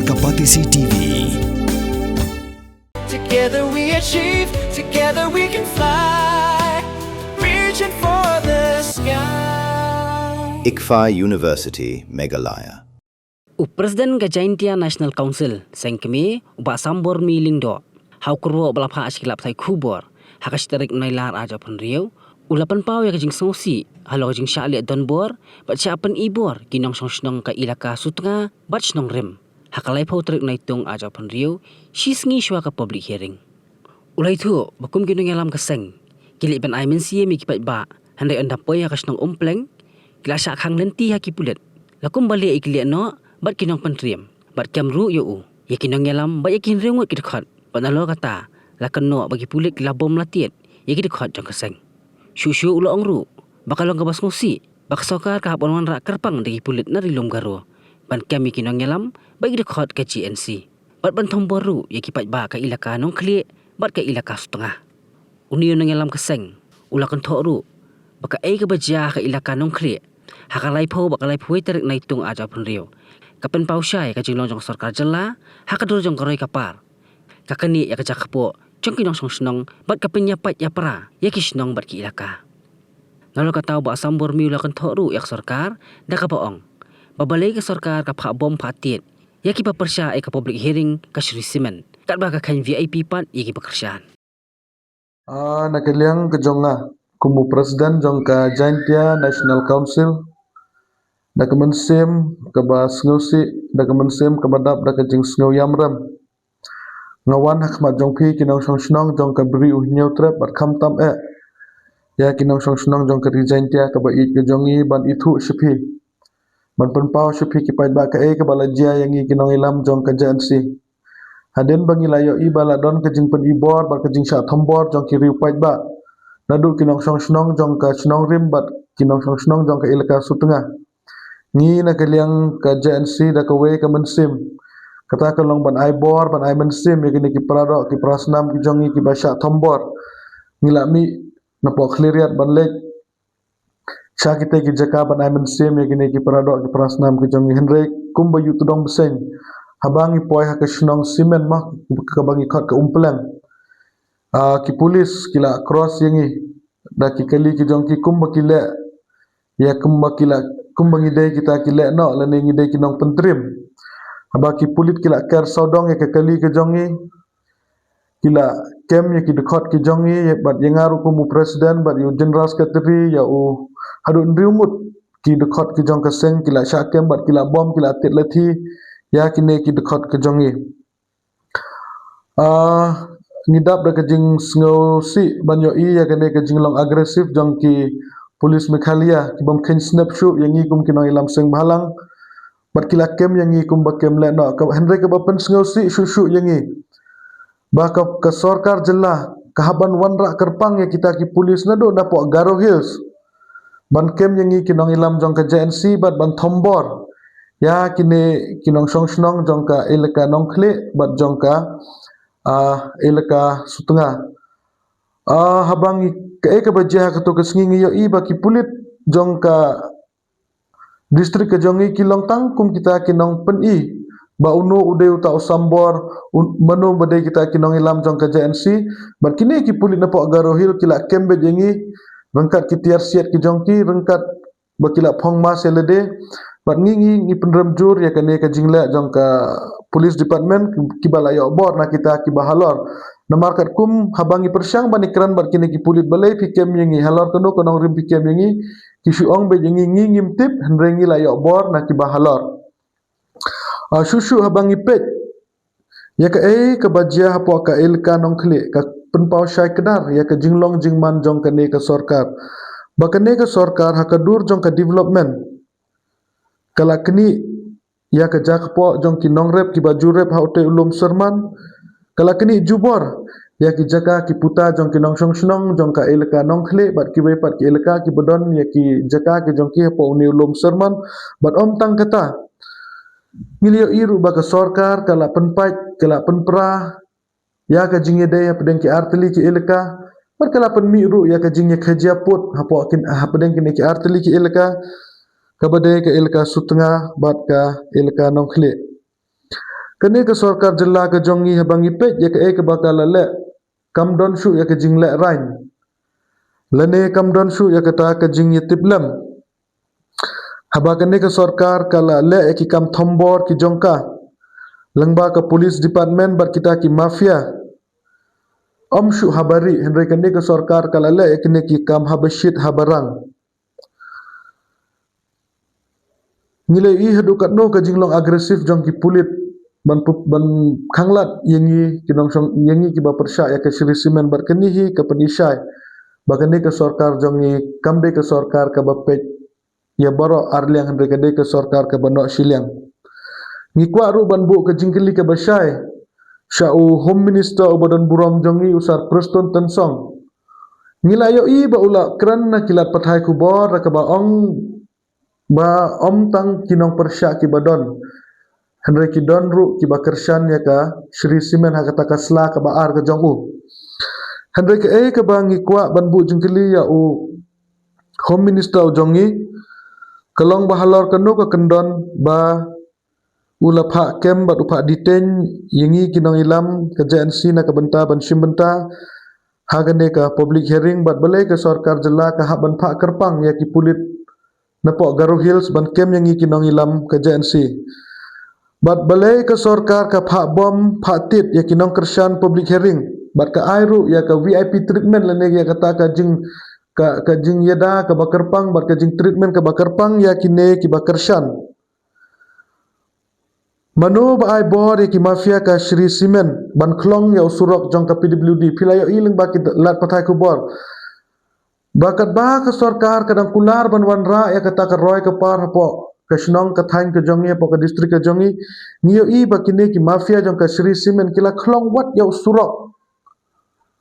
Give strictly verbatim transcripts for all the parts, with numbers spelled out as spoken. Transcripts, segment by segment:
Ka Batesi T V. Together we achieve, together we can fly. Reaching for the sky. ICFAI University, Meghalaya. U President ka Jaintia National Council, Seng Kmie, u Bah Sambor Mi Lyngdoh, ha u kyrwoh ba la phah sha ki lad pathai khubor ha ka shi tarik Nailar arhajar arphew hynriew, u la pynpaw ïa ka jingsngewsih halor ka jingshah leh donbor bad shah pyni bor ki nongshong shnong ka ilaka Sutnga bad Shnong Rim ha ka laiphew tarik Naitung arhajar arphew hynriew, shi sngi shuwa ka public hearing. U la ïathuh ba kum ki nongïalam ka seng, ki leit ban ai mynsiem ïa ki paidbah, hynrei ynda poi ha ka shnong Umpleng, ki la shah khang lynti ha ki pulit. La kumba leh ïa ki leh noh bad ki nongpyntriem, bad kem ruh ïa u, ïa ki nongïalam bad ïa ki hynriew ngut ki dkhot, bad nalor kata la kynnoh ba ki pulit ki la bom la tied ïa ki dkhot jong ka seng. Shuh shuh u la ong ruh ba ka long kaba sngewsih ba ka sorkar ka hap ban wanrah kyrpang da ki pulit na Ri Lum Garo ban kem ïa ki nongïalam bad ki dkhot ka J N C, bad ban thombor ruh ïa ki paidbah ka ilaka Nongkhlieh bad ka ilaka Sutnga. Une u nongïalam ka seng u la kynthoh ruh ba kaei kaba jia ha ka ilaka Nongkhlieh ha ka laiphew bad ka laiphew wei tarik Naitung arhajar arphew hynriew ka pynpaw shai ka jinglong jong ka sorkar jylla ha ka dur jong ka roi ka par, ka knieh ïa ka jaka kpoh jong ki nongshong shnong bad ka pynïapait ïapra ïa ki shnong bad ki ilaka. Nalor kata u Bah Sambor Mi u la kynthoh ruh ïa ka sorkar da kaba ong ba balei ka sorkar ka phah bom phah tied ïa kiba pyrshah ïa ka public hearing ka shu ri simen, katba ka kheiñ V I P pat ïa kiba kyrshan. Ah, na ka liang ka jong nga kum u president jong ka Jaintia National Council, da ka mynsiem kaba sngewsih, da ka mynsiem kaba dap, da ka jingsngew ïamrem, nga wan ha khmat jong phi ki nongshong shnong jong ka Bri U Hynñiewtrep bad khamtam eh ïa ki nongshong shnong jong ka Ri Jaintia kaba ïeit ka jong ngi ban ithuh sha phi, ban pynpaw sha phi ki paidbah kaei kaba la jia ïa ngi ki nongïalam jong ka J N C. Hadien ba ngi la ïohi ba la don ka jingpyni bor bad ka jingshah thombor jong ki riew paidbah naduh ki nongshong shnong jong ka Shnong Rim bad ki nongshong shnong jong ka ilaka Sutnga, ngi na ka liang ka J N C da kawei ka mynsiem, kata ka long ban ai bor, ban ai mynsiem ïa kine ki paradoh ki parasnam ki jong ngi kiba shah thombor. Ngi la mih napoh Khliehriat ban leit sha kita ki jaka ban ai mynsiem ïa kine ki paradoh ki parasnam ki jong ngi, hynrei kumba ïoh tdong bseiñ, haba ngi poi ha ka shnong simen ma, kaba ngi khot ka Umpleng, ah, ki pulit ki la cross ïa ngi da ki kali ki jong ki kumba ki leh ïa kumba ki la, kumba ngi dei kita ki leh noh lane ngi dei ki nongpyntriem. Haba ki pulit ki la ker sawdong ïa ka kali ka jong ngi, ki la kem ïa ki dkhot ki jong ngi, bad ïa nga ruh kum u president bad ïa u general secretary, ïa u haduh hynriew ngut ki dkhot ki jong ka seng ki la shah kem bad ki la bom, ki la tied lathi ïa kine ki dkhot ki jong ngi. Ah, ngi dap da ka jingsngewsih ban ïohi ïa kane ka jinglong aggressive jong ki pulit Meghalaya kibym kheiñ snep shuh ïa ngi kum ki nongïalam seng bhalang, bad ki la kem ïa ngi kumba kem leh noh. Ka, hynrei kaba pynsngewsih shuh shuh ïa ngi ba ka, ka sorkar jylla ka hap ban wanrah kyrpang ïa kita ki pulit naduh napoh Garo Hills ban kem ïa ngi ki nongïalam jong ka J N C bad ban thombor ïa kine ki nongshong shnong jong ka ilaka Nongkhlieh bad jong ka, ah, ilaka Sutnga. Ah, haba ngi, kaei kaba jia ha kato ka sngi, ngi ïohi ba ki pulit jong ka district ka jong ngi ki long tang kum kita ki nongpyni ba uno u dei uta u Sambor, un-, mano ba dei kita ki nongïalam jong ka J N C. Bad kine ki pulit napoh Garo Hills ki la kem beit ïa ngi ryngkat ki tiar siat ki jong ki, ryngkat ba ki la phong mask ïa lade. Bad ngi, ngi, ngi pynrem jur ïa kane ka jingleh jong ka police department kiba la ïoh bor na kita kiba halor. Namar katkum haba ngi pyrshang ban ïakren bad kine ki pulit, balei phi kem ïa ngi, halor kano ka nongrim phi kem ïa ngi, ki shu ong beit ïa ngi, ngi ngim tip, hynrei ngi la ïoh bor na kiba halor. Ah, shuh shuh haba ngi peit ïa kaei kaba jia hapoh ka ilaka Nongkhlieh, ka pynpaw shai kdar ïa ka jinglong jingman jong kane ka sorkar. Ba kane ka sorkar ha ka dur jong ka development ka la knieh ïa ka jaka kpoh jong ki nongrep kiba ju rep ha utei u lum Syrman. Ka la knieh jubor ïa ki jaka ki puta jong ki nongshong shnong jong ka ilaka Nongkhlieh bad kiwei pat ki ilaka kiba don ïa ki jaka ki jong ki hapoh une u lum Syrman. Bad ym tang kata, ngi la ïohi ruh ba ka sorkar ka la pynpait, ka la pynpra ïa ka jingïadei hapdeng ki artylli ki ilaka, bad ka la pynmih ruh ïa ka jingïakajia pud hapoh kin, hapdeng kine ki artylli ki ilaka, kaba dei ka ilaka Sutnga bad ka ilaka Nongkhlieh. Kane ka sorkar jylla ka jong ngi haba ngi peit ïa kaei kaba ka la leh, kam don shuh ïa ka jingleh rain, lane kam don shuh ïa kata ka jingïatiplem. Haba kane ka sorkar ka la leh ïa ki kam thombor ki jong ka lyngba ka police department bad kita ki mafia, ym shuh haba rieh, hynrei kane ka sorkar ka la leh ïa kine ki kam haba shit haba rang. Ngi la ïohi haduh katno ka jinglong aggressive jong ki pulit ban pu-, ban khanglad ïa ngi ki nongshong, ïa ngi kiba pyrshah ïa ka Shree Cement. Bad kane hi ka pynshai ba kane ka sorkar jong ngi kam dei ka sorkar kaba peit ïa baroh arliang, hynrei ka dei ka sorkar kaba noh shiliang. Ngi kwah ruh ban buh ka jingkylli kaba shai sha u Home Minister uba don burom jong ngi, u Sir Prestone Tynsong. Ngi la ïohi ba u la kren na ki lad pathai khubor da kaba ong ba ym tang ki nongpyrshah kiba don, hynrei ki don ruh kiba kyrshan ïa ka Shree Cement ha kata ka sla kaba ar ka jong u. Hynrei kaei kaba ngi kwah ban buh jingkylli ïa u Home Minister u jong ngi, ka long ba halor kano ka kyndon ba u la phah kem bad u phah detain ïa ngi ki nongïalam ka J N C na ka bynta ban shim bynta ha kane ka public hearing, bad balei ka sorkar jylla ka hap ban phah kyrpang ïa ki pulit napoh Garo Hills ban kem ïa ngi ki nongïalam ka J N C. Bad balei ka sorkar ka phah bom phah tit ïa ki nongkyrshan public hearing, bad ka ai ruh ïa ka V I P treatment lane ïa kata ka jing, ka, ka jingïada kaba kyrpang bad ka jingtreatment kaba kyrpang ïa kine kiba kyrshan. Mano ba ai bor ïa ki mafia ka Shree Cement ban khlong ïa u surok jong ka P W D? Phi la ïohi lyngba ki lad pathai khubor ba katba ka sorkar ka dang kular ban wanrah ïa kata ka roi ka par hapoh ka shnong ka thaiñ ka jong ngi, hapoh ka district ka jong ngi, ngi ïohi ba kine ki mafia jong ka Shree Cement ki la khlong wat ïa u surok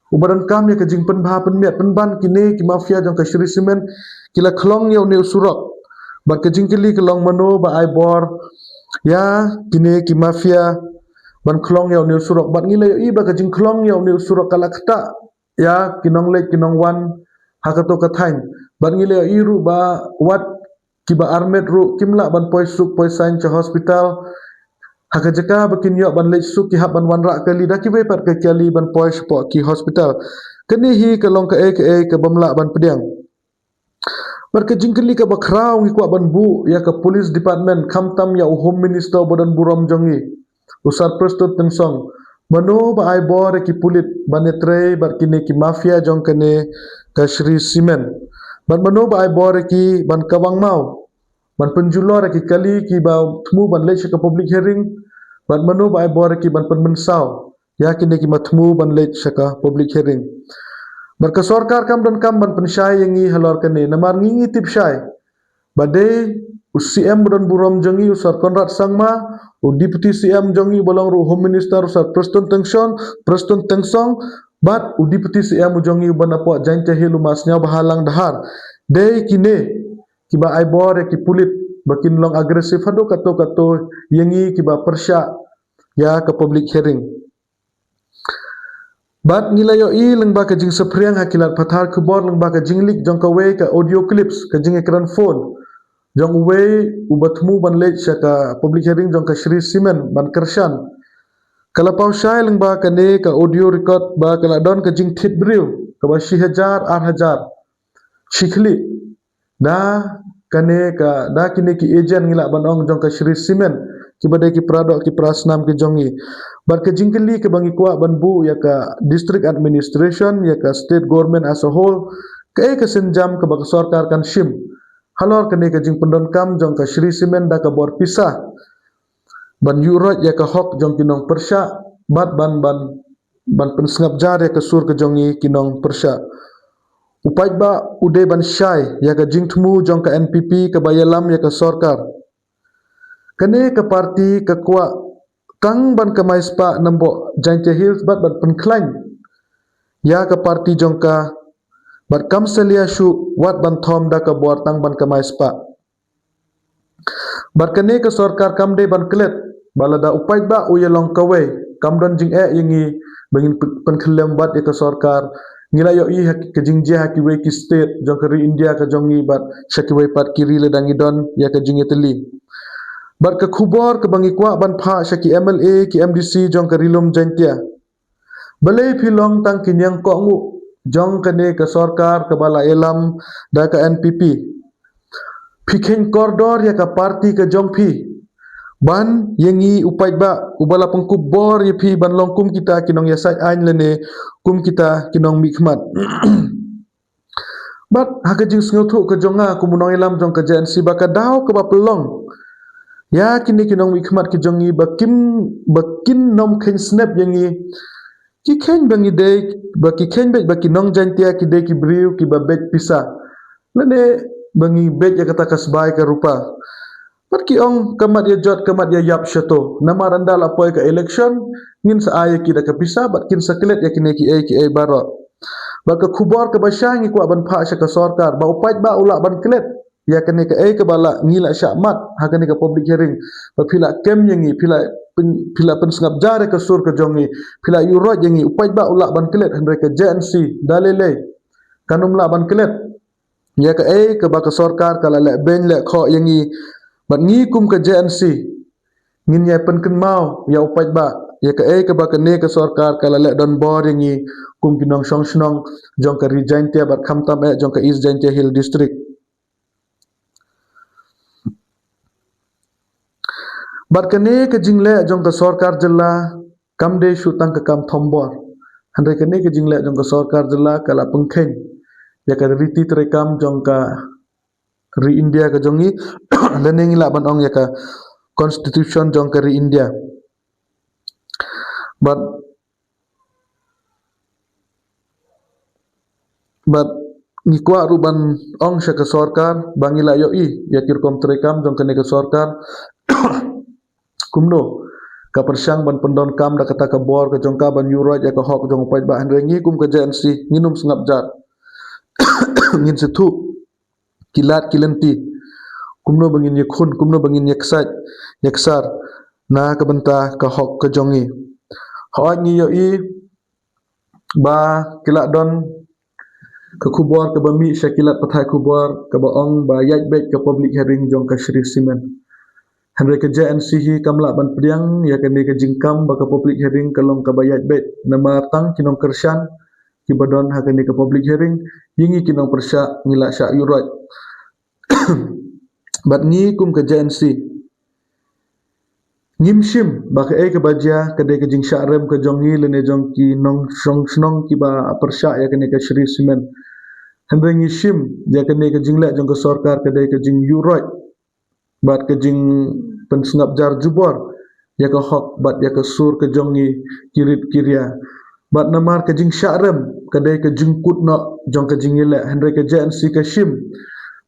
uba donkam ïa ka jingpynbha pynmiat pynban. Kine ki mafia jong ka Shree Cement ki la khlong ïa une u surok. Bad ka jingkylli ka long, mano ba ai bor ïa kine ki mafia ban khlong ïa une u surok? Bad ngi la ïohi ba ka jingkhlong ïa une u surok ka la ktah ïa ki nongleit ki nongwan ha kato ka thaiñ. Bad ngi la ïohi ruh ba wat kiba armet ruh kim lah ban poi suk poi saiñ sha hospital ha ka jaka ba kin ïoh ban leit suk, ki hap ban wanrah kali da kiwei pat ki kali ban poi shapoh ki hospital. Kane hi ka long kaei kaei kabym lah ban pdiang. Bad ka jingkylli kaba khraw ngi kwah ban buh ïa ka police department, khamtam ïa u Home Minister uba don burom jong ngi, u Sir Prestone Tynsong. Mano ba ai bor ïa ki pulit ban ïatrei bad kine ki mafia jong kane ka Shree Cement? Bad mano ba ai bor ïa ki ban kawang maw, ban pynjulor ïa ki kali kiba thmu ban leit sha ka public hearing? Bad mano ba ai bor ïa ki ban pynmynsaw ïa kine kiba thmu ban leit sha ka public hearing? Bad ka sorkar kam donkam ban pynshai ïa ngi halor kane, namar ngi ngi tip shai ba dei u C M ba don burom jong ngi, u Sir Conrad Sangma, u Deputy C M jong ngi ba long ruh Home Minister, u Sir Prestone Tynsong, Prestone Tynsong, bad u Deputy C M u jong ngi uba napoh Jaintia Hills, u Masniawbhalang Dhar. Dei kine kiba ai bor ïa ki pulit ba kin long aggressive haduh kato kato ïa ngi kiba pyrshah ïa ka public hearing. Bad ngi la ïohi lyngba ka jingsaphriang ha ki lad pathai khubor lyngba ka jingleak jong kawei ka audio clips, ka jingïakren phone jong uwei uba thmu ban leit sha ka public hearing jong ka Shree Cement ban kyrshan. Ka la paw shai lyngba kane ka audio record ba ka la don ka jingthied briew kaba shi hajar ar hajar shi khlieh da kane ka, da kine ki agent, ngi lah ban ong, jong ka Shree Cement, kiba dei ki para doh ki para snam ki jong ngi. Bad ka jingkylli kaba ngi kwah ban buh ïa ka district administration, ïa ka state government as a whole, kaei ka sienjam kaba ka sorkar kan shim halor kane ka jingpyndonkam jong ka Shree Cement da ka bor pisa ban ïuh roit ïa ka hok jong ki nongpyrshah bad ban, ban, ban pynsngap jar ïa ka sur ka jong ngi ki nongpyrshah. U paidbah u dei ban shai ïa ka jingthmu jong ka N P P kaba ïalam ïa ka sorkar. Kane ka party ka kwah tang ban kamai spah na bor Jaintia Hills bad ban pynkhlaiñ ïa ka party jong ka, bad kam salia shuh wat ban thom da ka bor tang ban kamai spah. Bad kane ka sorkar kam dei ban klet ba lada u paidbah u ïalong kawei, kam don jingeh ïa ngi ba ngin pyn-, pynkhyllem bad ïa ka sorkar. Ngi la ïohi ha ka jingjia ha kiwei ki state jong ka ri India ka jong ngi bad sha kiwei pat ki ri lada ngi don ïa ka jingïatylli. Bad ka khubor kaba ngi kwah ban phah sha ki M L A, ki M D C jong ka Ri Lum Jaintia. Balei phi long tang ki niang kohnguh jong kane ka sorkar kaba la ïalam da ka N P P? Phi kheiñ kordor ïa ka party ka jong phi ban ïa ngi u paidbah uba la pynkup bor ïa phi ban long kum kita ki nongïasaid aiñ lane kum kita ki nongmihkhmat. Bad ha ka jingsngewthuh ka jong nga kum u nongïalam jong ka J N C ba ka daw kaba pynlong ïa kine ki nongmihkhmat ki jong ngi ba kim, ba kin nym kheiñ snep ïa ngi. Ki kheiñ ba ngi dei, ba ki kheiñ beit ba ki nong Jaintia ki dei ki briew kiba beit pisa, lane ba ngi beit ïa kata ka sbai ka rupa. Bad ki ong ka mat ïa jot ka mat ïa ïap shato. Namar ynda la poi ka election, ngin sa ai ïa ki da ka pisa bad kin sa klet ïa kine kiei kiei baroh. Bad ka khubor kaba shai ngi kwah ban phah sha ka sorkar ba u paidbah u lah ban klet ïa kane kaei kaba la ngi la shah mad ha kane ka public hearing. Ba phi la kem ïa ngi, phi la pyn-, phi la pynsngap jar ïa ka sur ka jong ngi, phi la ïuhroit ïa ngi, u paidbah u lah ban klet, hynrei ka J N C da lei lei kan ym lah ban klet ïa kaei kaba ka sorkar ka la leh beiñ leh khoh ïa ngi. Bad ngi kum ka J N C ngin ïai pynkynmaw ïa u paidbah ïa kaei kaba kane ka sorkar ka la leh donbor ïa ngi kum ki nongshong shnong jong ka Ri Jaintia bad khamtam eh jong ka East Jaintia Hills District. Bad kane ka jingleh jong ka sorkar jylla kam dei shu tang ka kam thombor. Hynrei kane ka jingleh jong ka sorkar jylla ka la pynkheiñ ïa ka riti treikam jong ka ri India ka jong ngi, lane ngi lah ban ong ïa ka constitution jong ka ri India. Bad, bad ngi kwah ruh ban ong sha ka sorkar ba ngi la ïohi ïa ki rukom treikam jong kane ka sorkar kumno ka pyrshang ban pyndonkam da kata ka bor ka jong ka ban ïuhroit ïa ka hok jong u paidbah, hynrei ngi kum ka J N C ngin ym sngap jar. Ngin sa thuh ki lad ki lynti kumno ba ngin ïakhun, kumno ba ngin ïaksaid ïaksar na ka bynta ka hok ka jong ngi. Hooid ngi ïohi ba ki la don ka khubor kaba mih sha ki lad pathai khubor kaba ong ba ïaid beit ka public hearing jong ka Shree Cement. Hynrei ka J N C hi kam lah ban pdiang ïa kane ka jingkam ba ka public hearing ka long kaba ïaid beit, namar tang ki nongkyrshan kiba don ha kane ka public hearing, ïa ngi ki nongpyrshah ngi la shah ïuhroit. Bad ngi kum ka J N C ngim shim ba kaei kaba jia ka dei ka jingshah rem ka jong ngi lane jong ki nongshong shnong kiba pyrshah ïa kane ka Shree Cement. Hynrei ngi shim ïa kane ka jingleh jong ka sorkar ka dei ka jingïuhroit bad ka jingpynsngap jar jubor ïa ka hok bad ïa ka sur ka jong ngi ki rit ki ria. Bad namar ka jingshah rem ka dei ka jingkut noh jong ka jingïaleh, hynrei ka J N C ka shim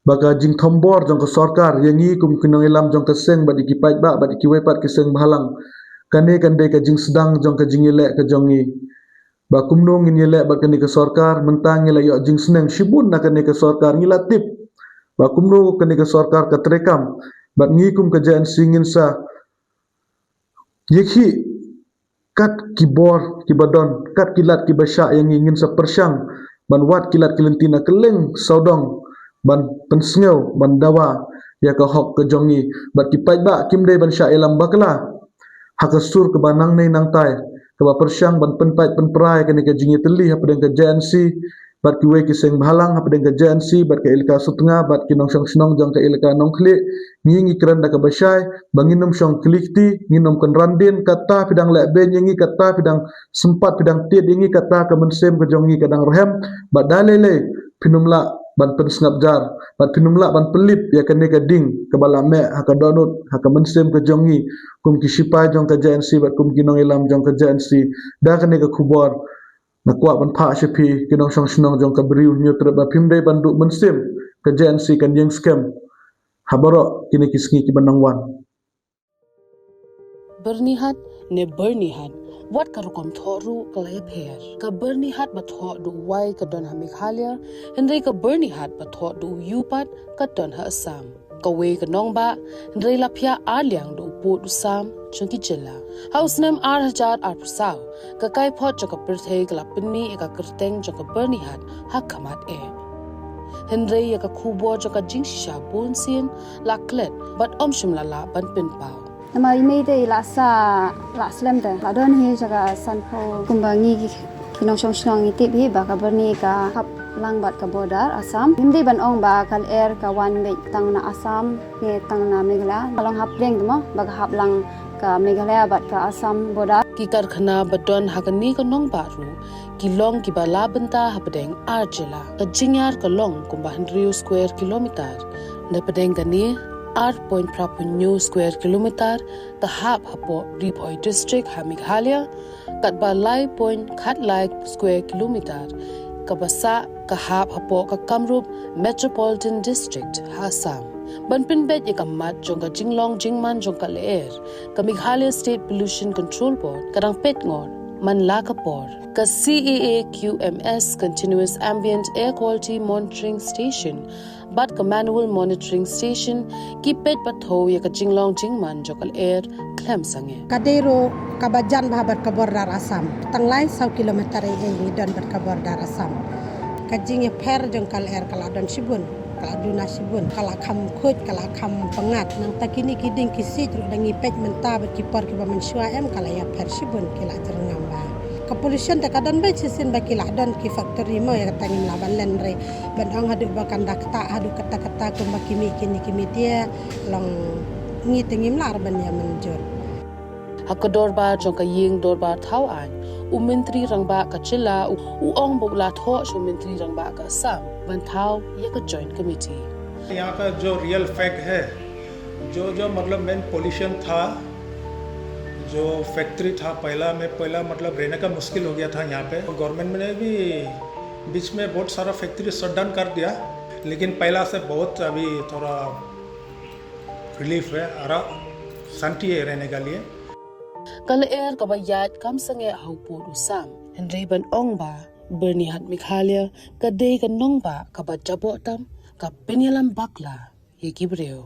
ba ka jingthombor jong ka sorkar ïa ngi kum ki nongïalam jong ka seng bad ïa ki paidbah bad ïa kiwei pat ki seng bhalang, kane kan dei ka jingsdang jong ka jingïaleh ka jong ngi. Ba kumno ngin ïaleh bad kane ka sorkar, mynta ngi la ïoh jingsneng shibun na kane ka sorkar, ngi la tip ba kumno kane ka sorkar ka treikam. Bad ngi kum ka J N C ngin sa ïakhih kat ki bor kiba don, kat ki lad kiba shah ïa ngi, ngin sa pyrshang ban wad ki lad ki lynti na kylleng sawdong ban pynsngew, ban dawa ïa ka hok ka jong ngi. Bad ki paidbah kim dei ban shah ïalam bakla ha ka sur kaba nangne nangtai, kaba pyrshang ban pynpait pynpra ïa kane ka jingïatylli hapdeng ka J N C bad kiwei ki seng bhalang hapdeng ka J N C bad ka elaka Sutnga bad ki nongshong shnong jong ka elaka Nongkhlieh. Ngi ngi kren da kaba shai ba ngin ym shong kylli kti, ngin ym kynran dien, kata phi dang leh beiñ ïa ngi, kata phi dang sympat, phi dang tied ïa ngi, kata ka mynsiem ka jong ngi ka dang rhem. Bad da lei lei phin ym lah ban pynsngap jar bad phin ym lah ban pynlip ïa kane ka ding kaba la meh ha ka dohnud, ha ka mynsiem ka jong ngi kum ki shipai jong ka J N C bad kum ki nongïalam jong ka J N C. Da kane ka khubor nga kwah ban phah sha phi ki nongshong shnong jong ka Bri u Hynñiewtrep ba phim dei ban duh mynsiem, ka J N C kan ïeng skhem ha baroh kine ki sngi kiba nang wan. Byrnihat ne Byrnihat, wat ka rukom thoh ruh ka la ïapher. Ka Byrnihat ba thoh da u wai ka don ha Meghalaya, hynrei ka Byrnihat ba thoh da u ïu pat ka don ha Assam. Kawei ka nongbah, hynrei la phiah ar liang da u pud u sam jong ki jylla. Ha u snem ar hajar arphew saw, ka kaiphod jong ka pyrthei ka la pynmih ïa ka kyrteng jong ka Byrnihat ha khmat eh. Hynrei ïa ka khubor jong ka jingshisha bun sien la klet bad ym shym la lah ban pynpaw. Namar i mei te i la sah la slem te, la don hi sha ka sanphew. Kumba ngi ki, ki nongshong shnong ngi tip hi ba ka Byrni ka hap lang bad ka border Assam. Ngim dei ban ong ba ka lyer ka wan beit tang na Assam ne tang na Meghalaya. Ka long hapdeng te mo ba ka hap lang ka Meghalaya bad ka Assam border. Ki karkhana ba don ha kane ka nongbah ruh ki long kiba la bynta hapdeng ar jylla. Ka jingïar ka long kumba hynriew square kilometer. Na pdeng kane ar point phra phew hynñiew square kilometer ka hap hapoh Ri Bhoi District ha Meghalaya, katba lai point khatlai square kilometer kaba sah ka hap hapoh ka Kamrup Metropolitan District ha Assam. Ban pynbeit ïa ka mat jong ka jinglong jingman jong ka lyer, ka Meghalaya State Pollution Control Board ka dang peit ngor man la ka por. Ka C A A Q M S, Continuous Ambient Air Quality Monitoring Station bad ka Manual Monitoring Station ki peit pathew ïa ka jinglong jingman jong ka lyer khlem sangeh. Ka dei ruh kaba jan bha bad ka border Assam. Tang lai saw kilometer ei ei ngi don bad ka border Assam. Ka jingïapher jong ka lyer ka la don shibun, ka la duna shibun, ka la kham khuid, ka la kham pyngngad. Nangta kine ki dieng ki siej ruh da ngi peit mynta bad ki por kiba mynshuwa em ka la ïapher shibun, ki la jyrngam bha. Ka pollution te ka don beit shisien ba ki la don ki factory mo, ïa kata ngim lah ban len re. Ban ong haduh ba kan da ktah haduh katta katta kumba ki mih kine ki media, long ngi te ngim lah re ban ïa mynjur. Ha ka dorbar jong ka ïing dorbar thaw aiñ, u Myntri Rangbah ka jylla u, u ong ba u la thoh sha u Myntri Rangbah ka Assam ban thaw ïa ka Joint Committee. यहाँ का जो रियल फैक्ट है, जो जो मतलब मेन पोल्यूशन था, जो फैक्ट्री था पहला में, पहला मतलब रहने का मुश्किल हो गया था यहाँ पे। गवर्नमेंट ने भी बीच में बहुत सारा फैक्ट्री शट डाउन कर दिया, लेकिन पहला से बहुत अभी थोड़ा रिलीफ है, आराम, शांति है रहने के लिए। Ka lyer kaba ïaid kam sangeh ha u pud u sam. Hynrei ban ong ba Byrnihat Meghalaya ka dei ka nongbah kaba jaboh tam, ka pynïalam bakla ïa ki briew.